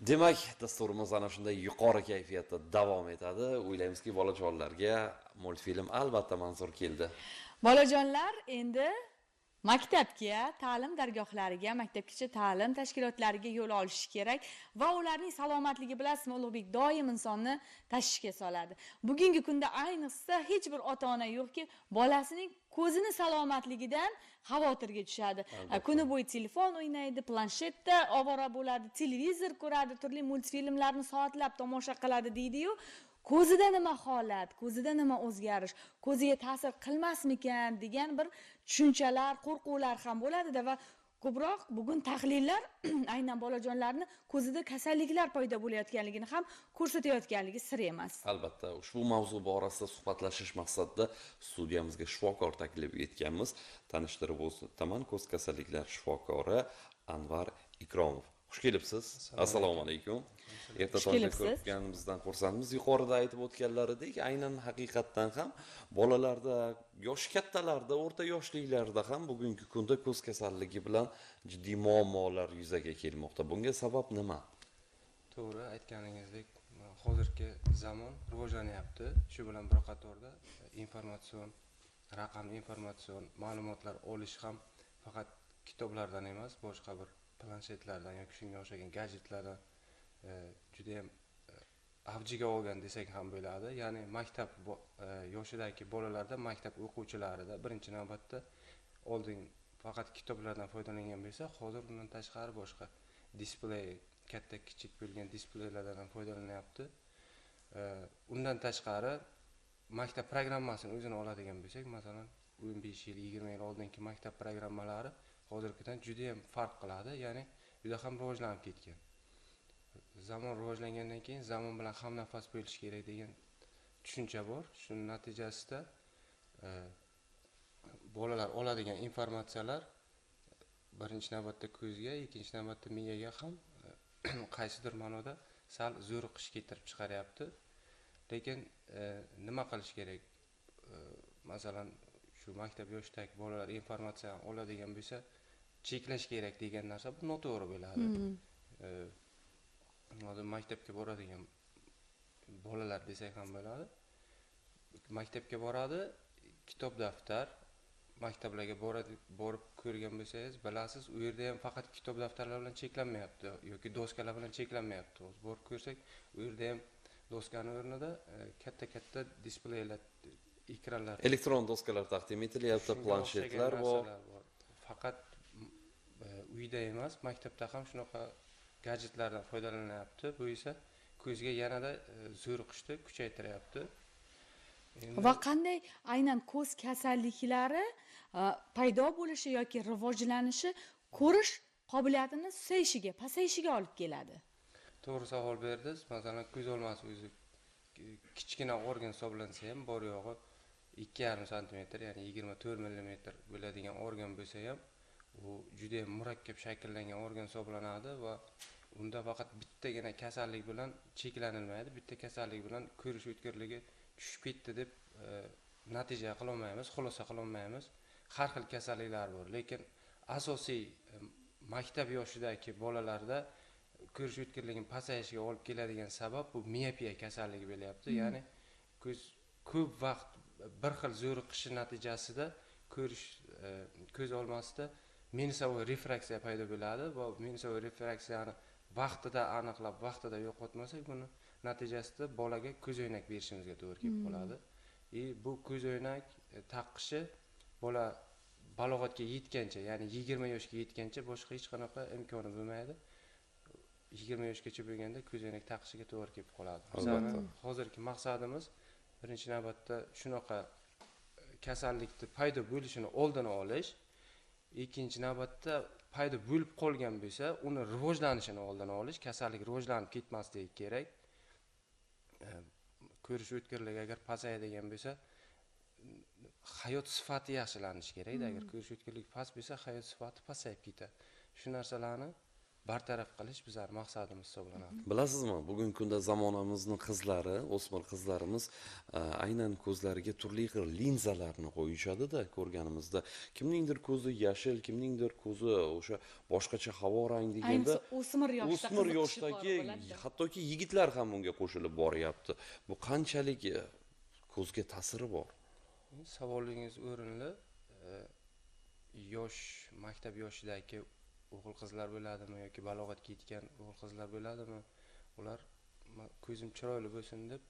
Demak, dasturimiz ana shunday yuqori kayfiyatda davom etadi. O'ylaymizki, bolajonlarga multfilm albatta manzur keldi. Bolajonlar endi maktabga, ta'lim dargohlariga, maktabgacha ta'lim tashkilotlariga yo'l olishi kerak va ularning salomatligi, bilasizmi, Ulug'bek, doim insonni tashvishga soladi. Bugungi kunda ayniqsa hech bir ota-ona yo'qki, bolasining ko'zini salomatligidan xavotirga tushadi. Kuni bo'yi telefon o'ynaydi, planshetda ovora bo'ladi, televizor ko'radi, turli multfilmlarni soatlab tomosha qiladi deydi-yu, ko'zida nima holat, ko'zida nima o'zgarish, ko'ziga ta'sir qilmasmikan degan bir tushunchalar, qo'rquvlar ham bo'ladida va ko'proq bugun tahlillar aynan bolajonlarni ko'zida kasalliklar paydo bo'layotganligini ham ko'rsatayotganligi sir emas. Albatta, ushbu mavzu borasida suhbatlashish maqsadida studiyamizga shifokor taklif etganmiz. Tanishtirib o'taman, ko'z kasalliklar shifokori Anvar Ikromov. Xush kelibsiz. Assalomu alaykum. Erta tongda ko'rganimizdan xursandmiz. Yuqorida aytib o'tganlaridek, aynan haqiqatdan ham bolalarda, yoshi kattalarda, o'rta yoshlilarda ham bugungi kunda ko'z kasalligi bilan jiddiy muammolar yuzaga kelmoqda. Bunga sabab nima? To'g'ri aytganingizdek, hozirgi zamon rivojlanyapti. Shu bilan bir qatorda informatsion, raqamli informatsion ma'lumotlar olish ham faqat kitoblardan emas, boshqa bir planshetlardan yoki shunga o'xshagan gadjetlardan juda ham avjiga olgan desak ham bo'ladi. Ya'ni maktab yoshidagi bolalarda, maktab o'quvchilarida birinchi navbatda oldin faqat kitoblardan foydalangan bo'lsa, hozir undan tashqari boshqa displey, katta kichik bo'lgan displeylardan ham foydalanyapti. Undan tashqari maktab programmasini o'zini oladigan bo'lsak, masalan, 15 yil, 20 yil oldingi maktab programmalari hozirgidan juda ham farq qiladi, ya'ni juda ham rivojlanib ketgan. Zamon rivojlangandan keyin zamon bilan hamnafas bo'lish kerak degan tushuncha bor. Shuning natijasida bolalar oladigan informatsiyalar birinchi navbatda ko'zga, ikkinchi navbatda miyaga ham qaysidir ma'noda sal zo'riqish keltirib chiqaryapti. Lekin nima qilish kerak? Masalan, shu maktab yoshidagi bolalar informatsiyani oladigan bo'lsa, cheklash kerak degan narsa bu noto'g'ri bo'ladi. Hozir maktabga boradigan bolalar desak ham bo'ladi. Maktabga boradi, kitob, daftar, maktablarga boradi, borib ko'rgan bo'lsangiz, bilasiz, u yerda ham faqat kitob, daftarlar bilan cheklanmayapti yoki doskalar bilan cheklanmayapti. Hozir borib ko'rsak, u yerda ham doskani o'rnida katta-katta displeylar, ekranlar, elektron doskalar taqdim etilyapti, planshetlar bor. Faqat uyda emas, maktabda ham shunaqa gadjetlardan foydalanyapti. Bu esa ko'zga yanada zo'riqishni kuchaytiryapti. Va qanday aynan ko'z kasalliklari paydo bo'lishi yoki rivojlanishi ko'rish qobiliyatini susayishiga, pasayishiga olib keladi? To'g'ri savol berdingiz. Masalan, ko'z olmasi o'zi kichkina organ hisoblansa ham, bor yo'g'i 2,5 santimetr, ya'ni 24 millimetr bo'ladigan organ bo'lsa ham, u juda ham murakkab shakllangan organ hisoblanadi va unda faqat bittagina kasallik bilan cheklanilmaydi. Bitta kasallik bilan ko'rish o'tkirligi tushib ketdi deb natija qila olmaymiz, xulosa qila olmaymiz. Har xil kasalliklar bor, lekin asosiy maktab yoshidagi bolalarda ko'rish o'tkirligining pasayishiga olib keladigan sabab bu miopiya kasalligi bo'lyapti. Ya'ni ko'z ko'p vaqt bir xil zo'riqishi natijasida ko'rish ko'z olmasida minusovой refraksiya paydo bo'ladi va minusovой refraksiyani vaqtida aniqlab, vaqtida yo'qotmasak, buni natijasida bolaga ko'zoynak berishimizga to'g'ri kelib qoladi. Bu ko'zoynak taqishi bola balog'atga yetgancha, ya'ni 20 yoshga yetgancha boshqa hech qanaqa imkoni bo'lmaydi. 20 yoshgacha bo'lganda ko'zoynak taqishiga to'g'ri kelib qoladi. Albatta. Hozirgi maqsadimiz birinchi navbatda shunaqa kasallikni paydo bo'lishini oldini olish, ikkinchi navbatda paydo bo'lib qolgan bo'lsa, uni rivojlanishini oldini olish, kasallik rivojlanib ketmasligi kerak. Ko'rish o'tkirligi agar pasayadigan bo'lsa, hayot sifati yaxshilanishi kerak. Agar ko'rish o'tkirligi past bo'lsa, hayot sifati pasayib ketadi. Shu narsalarni bartaraf qilish bizning maqsadimiz hisoblanadi. Bilasizmi, bugungi kunda zamonamizning qizlari, o'smir qizlarimiz aynan ko'zlariga turli xil linzalarni qo'yishadi-da, ko'rganimizda kimningdir ko'zi yashil, kimningdir ko'zi o'sha boshqacha havo rang deganda, o'smir yoshdagi hattoki yigitlar ham bunga qo'shilib boryapti. Bu qanchalik ko'zga ta'siri bor? Savolingiz o'rinli. Yosh, maktab yoshidagi o'g'il qizlar bo'ladimi yoki balog'atga yetgan o'g'il qizlar bo'ladimi, ular ko'zim chiroyli bo'lsin deb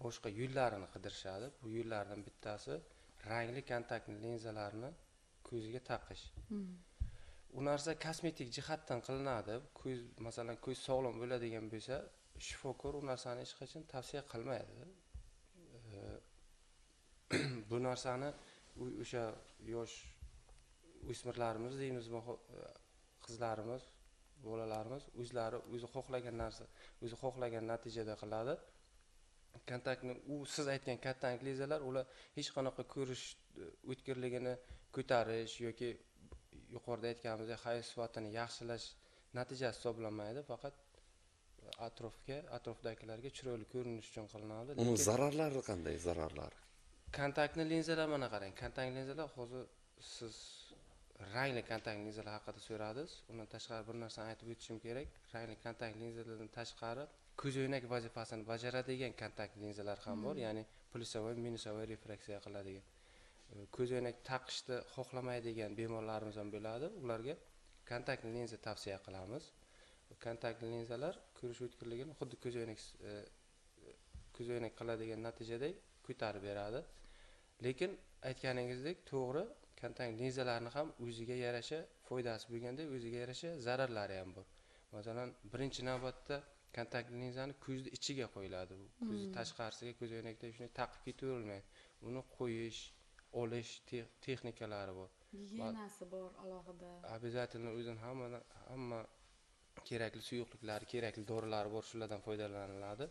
boshqa yo'llarini qidirishadi. Bu yo'llardan bittasi rangli kontaktli linzalarni ko'ziga taqish. U narsa kosmetik jihatdan qilinadi. Ko'z, masalan, ko'z sog'lom bo'ladigan bo'lsa, shifokor u narsani hech qachon tavsiya qilmaydi. Bu narsani o'sha yosh o'smirlarimiz deymizmi, qizlarimiz, bolalarimiz o'zlari o'zi xohlagan narsa, o'zi xohlagan natijada qiladi. Kontaktni, u siz aytgan kontakt linzalar, ular hech qanaqa ko'rish o'tkirligini ko'tarish yoki yuqorida aytganimizdek hayot sifatini yaxshilash natijasi hisoblanmaydi, faqat atrofga, atrofdagilarga chiroyli ko'rinish uchun qilinadi. Uning zararlari qanday, zararlari? Kontaktli linzalar, mana qarang, kontakt linzalar hozir siz rangli kontakt linzalar haqida so'radingiz. Undan tashqari bir narsani aytib o'tishim kerak. Rangli kontakt linzalardan tashqari ko'zoynak vazifasini bajaradigan kontakt linzalar ham bor, ya'ni plyusovoy, minusovoy refraksiya qiladigan. Ko'zoynak taqishni xohlamaydigan bemorlarimiz ham bo'ladi. Ularga kontakt linza tavsiya qilamiz. Kontakt linzalar ko'rish o'tkirligini xuddi ko'zoynak qiladigan natijada ko'tarib beradi. Lekin aytganingizdek to'g'ri, kontakt linzalarni ham o'ziga yarasha foydasi bo'lganda, o'ziga yarasha zararlari ham bor. Masalan, birinchi navbatda kontakt linzani ko'zni ichiga qo'yiladi. Ko'zni tashqarisiga ko'zoynakda shuni taqib ketaverilmaydi. Uni qo'yish, olish texnikalari bor. Gigiyenasi bor alohida. Обязательно o'zini hamma kerakli suyuqliklari, kerakli dorilari bor, shulardan foydalaniladi.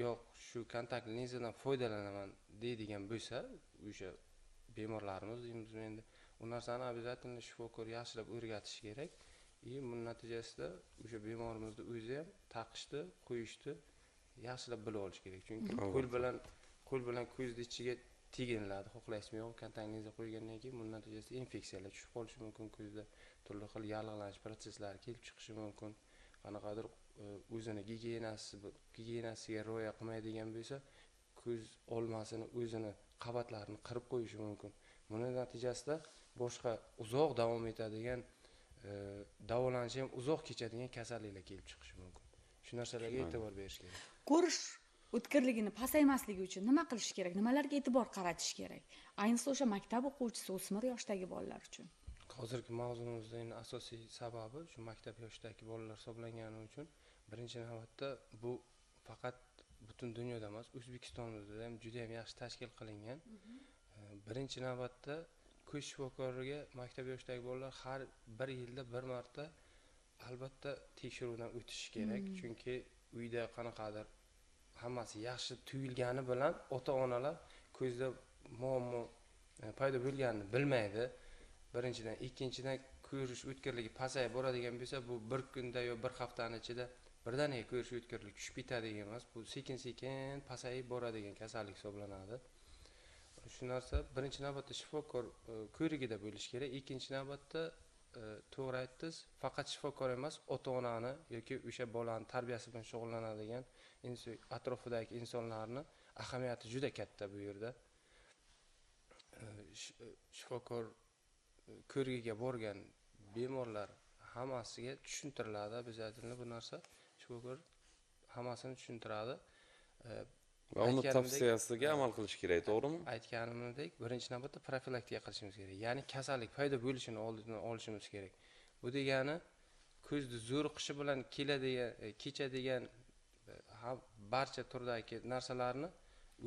Yo'q, shu kontakt linzadan foydalanaman deydigan bo'lsa, o'sha bemorlarimiz deymiz endi, u narsani обязательно shifokor yaxshilab o'rgatish kerak. Buning natijasida o'sha bemorimizni o'zi ham taqishni, qo'yishni yaxshilab bilib olish kerak. Chunki qo'l bilan ko'zni ichiga teginiladi, xohlaysizmi yo'q, kontakt linza qo'ygandan keyin buning natijasida infeksiyalar tushib qolishi mumkin, ko'zda turli xil yallig'lanish protsesslari kelib chiqishi mumkin. Qanaqadir o'zini gigiyenasiga rioya qilmaydigan bo'lsa, ko'z olmasini o'zini qavatlarini qirib qo'yishi mumkin. Buning natijasida boshqa uzoq davom etadigan, davolanishi ham uzoq kechadigan kasalliklar kelib chiqishi mumkin. Shu narsalarga e'tibor berish kerak. Ko'rish o'tkirligini pasaymasligi uchun nima qilish kerak? Nimalarga e'tibor qaratish kerak? Ayniqsa o'sha maktab o'quvchisi, o'smir yoshdagi bolalar uchun. Hozirgi mavzumizning asosiy sababi shu maktab yoshidagi bolalar hisoblangani uchun birinchi navbatda bu faqat butun dunyoda emas, O'zbekistonda ham juda ham yaxshi tashkil qilingan. Birinchi navbatda ko'z shifokoriga maktab yoshidagi bolalar har bir yilda bir marta albatta tekshiruvdan o'tishi kerak. Chunki uyda qanaqadir hammasi yaxshi tuyulgani bilan ota-onalar ko'zda muammo paydo bo'lganini bilmaydi. Birinchidan, ikkinchidan ko'rish o'tkirligi pasayib boradigan bo'lsa, bu bir kunda yo bir haftaning ichida birdaniga ko'rish o'tkirligi tushib ketadigan emas, bu sekin-sekin pasayib boradigan kasallik hisoblanadi. Shu narsa birinchi navbatda shifokor ko'rigida bo'lishi kerak. Ikkinchi navbatda to'g'ri aytdingiz, faqat shifokor emas, ota-onani yoki o'sha bolani tarbiyasi bilan shug'ullanadigan atrofidagi insonlarni ahamiyati juda katta bu yerda. Shifokor ko'rigiga borgan bemorlar hammasiga tushuntiriladi, обязательно bu narsa shifokor hammasini tushuntiradi. Va uni tavsiyasiga amal qilish kerak, to'g'rimi? Aytganimdek, birinchi navbatda profilaktika qilishimiz kerak. Ya'ni kasallik paydo bo'lishini oldini olishimiz kerak. Bu degani ko'zni zo'riqishi bilan keladigan, kechadigan barcha turdagi narsalarni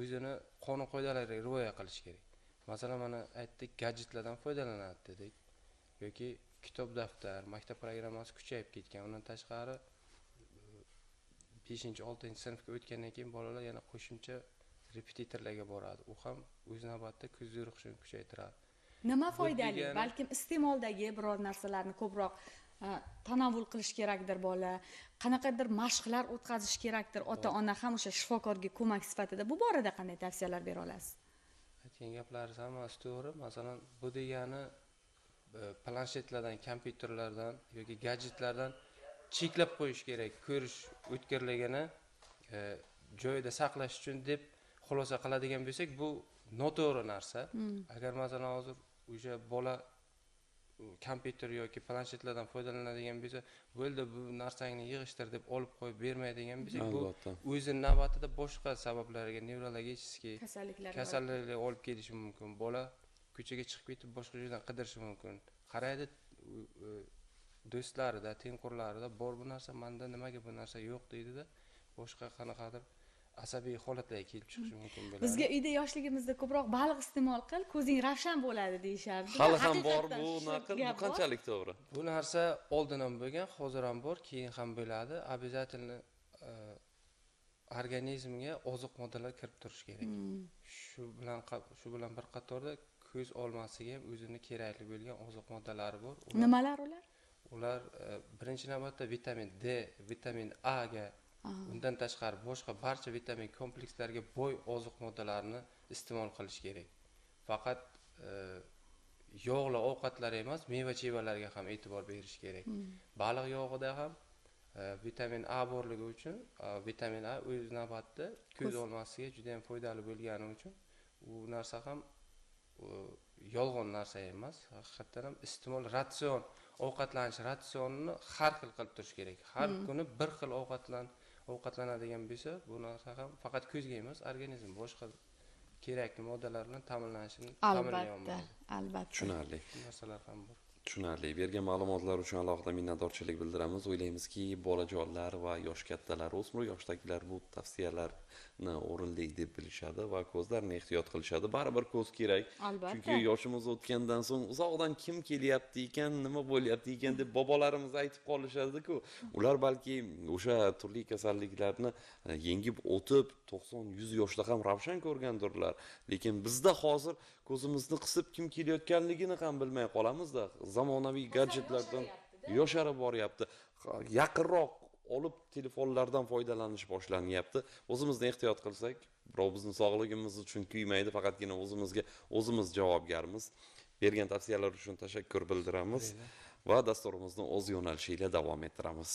o'zini qonun qoidalariga rioya qilish kerak. Masalan, mana aytdik, gadjetlardan foydalanadi dedik yoki kitob, daftar, maktab programmasi kuchayib ketgan. Undan tashqari 5-6 sinfga o'tgandan keyin bolalar yana qo'shimcha repetitorlarga boradi. U ham o'z navbatida ko'z zo'riqishini kuchaytiradi. Nima foydali? Balkim iste'moldagi biror narsalarni ko'proq tanovul qilish kerakdir bola, qanaqadir mashqlar o'tkazish kerakdir, ota-ona ham o'sha shifokorga ko'mak sifatida bu borada qanday tavsiyalar bera olasiz? Aytgan gaplaringiz hammasi to'g'ri. Masalan, bu degani planshetlardan, kompyuterlardan yoki gadjetlardan cheklab qo'yish kerak, ko'rish o'tkirligini joyida saqlash uchun deb xulosa qiladigan bo'lsak, bu noto'g'ri narsa. Agar masalan hozir o'sha bola kompyuter yoki planshetlardan foydalanadigan bo'lsa, bo'ldi bu narsangni yig'ishtir deb olib qo'yib bermaydigan bo'lsak, bu o'zi navbatida boshqa sabablarga, nevrologический kasalliklarga olib kelishi mumkin. Bola ko'chaga chiqib ketib boshqa joydan qidirishi mumkin. Qaraydi, do'stlarida, tengqurlarida bor bu narsa, menda nimaga bu narsa yo'q deydida, boshqa qanaqadir asabiy holatlarga kelib chiqishi mumkin bo'ladi. Bizga uyda yoshligimizda ko'proq baliq iste'mol qil, ko'zing ravshan bo'ladi deyishardi. Hali ham bor bu naql, bu qanchalik to'g'ri? Bu narsa oldin ham bo'lgan, hozir ham bor, keyin ham bo'ladi. Обязательно organizmga oziq moddalar kirib turishi kerak. Shu bilan bir qatorda ko'z olmasiga ham o'zini kerakli bo'lgan oziq moddalari bor. Nimalar ular? Ular birinchi navbatda vitamin D, vitamin A ga, undan tashqari boshqa barcha vitamin komplekslarga boy oziq moddalarni iste'mol qilish kerak. Faqat yog'li ovqatlar emas, meva-chevalarga ham e'tibor berish kerak. Baliq yog'ida ham vitamin A borligi uchun, vitamin A o'z navbatida ko'z olmasiga juda ham foydali bo'lgani uchun u narsa ham yolg'on narsa emas. Haqiqatan ham iste'mol ratsion, ovqatlanish ratsionini har xil qilib turish kerak. Har kuni bir xil ovqatlanadigan bo'lsa, bu narsa ham faqat ko'zga emas, organizm boshqa kerakli moddalar bilan ta'minlanishini ta'minlay olmaydi. Albatta. Tushunarli. Narsalar ham bor. Tushunarli. Bergan ma'lumotlar uchun alohida minnatdorchilik bildiramiz. O'ylaymizki, bolajonlar va yosh kattalar, o'smir yoshdagilar bu tavsiyalarni o'rinli deb bilishadi va ko'zlarini ehtiyot qilishadi. Baribir ko'z kerak. Chunki yoshimiz o'tgandan so'ng uzoqdan kim kelyapti ekan, nima bo'lyapti ekan deb bobolarimiz aytib qolishadi-ku. Ular balki o'sha turli kasalliklarni yengib o'tib 90-100 yoshda ham ravshan ko'rgandirlar. Lekin bizda hozir ko'zimizni qisib kim kelayotganligini ham bilmay qolamizda. Zamonaviy gadjetlardan yosharib boryapti. Yaqinroq olib telefonlardan foydalanish boshlanyapti. O'zimizni ehtiyot qilsak, birov bizni sog'ligimiz uchun kuymaydi, faqatgina o'zimizga o'zimiz javobgarmiz. Bergan tavsiyalar uchun tashakkur bildiramiz va dasturimizni o'z yo'nalishi ila davom ettiramiz.